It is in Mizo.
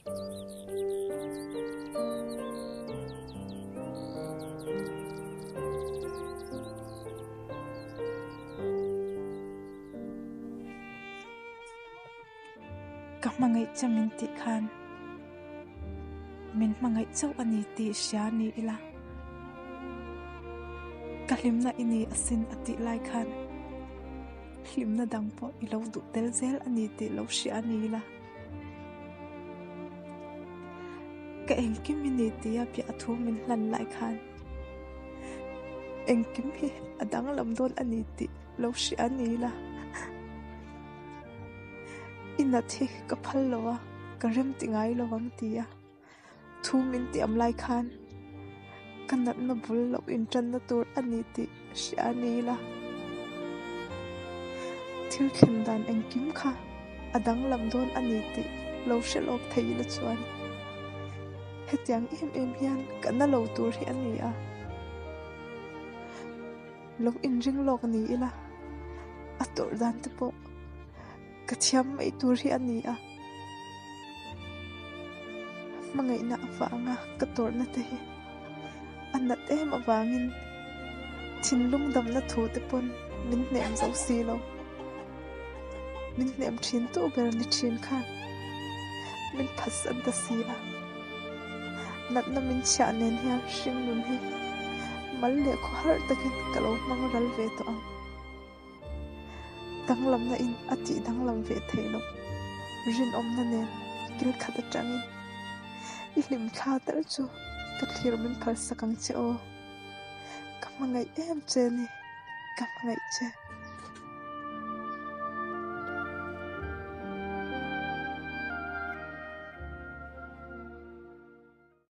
Ka hmangaih che min tih khan min hmangaih chauh a ni tih hria ni ila. Ka hlimna i ni asin a tih lai khan hlimna dang pawh i lo duh tel zel a ni tih lo hria ni ila. Ka engkim i ni tia piah thu min hlan lai khan engkim hi a danglam dawn a ni tih lo hria ni ila. I nat hi ka phal lo a, ka rem ti ngai lo ang ti a, thu min tiam lai khan ka natna bul loh intanna tur a ni tih hria a ni ila. Thil thlen dan engkim kha a danglam dawn a ni tih lo hre lawk thei ila chuan hetiang em em hian ka na lo tur hi a ni a. Lo inring lawk ni ila, a tawrh dan te pawh ka thiam mai tur hi a ni a. Hmangaihna avanga ka tawrhna te hi a nat em avangin thinlung damna thu te pawn min hnem zo si lo. Min hnem thin tu ber ni thin khan min phatsan ta si a. Natna min chhiah nen hian hringnun hi mal leh khaw harh takin ka lo hmang ral ve tawh ang. Danglamna in a tih danglam ve theih loh rinawmna nen kil khat atangin i hlim thla tal chu ka thlir min phalsak ang che aw. Ka hmangaih em che ni, ka hmangaih che.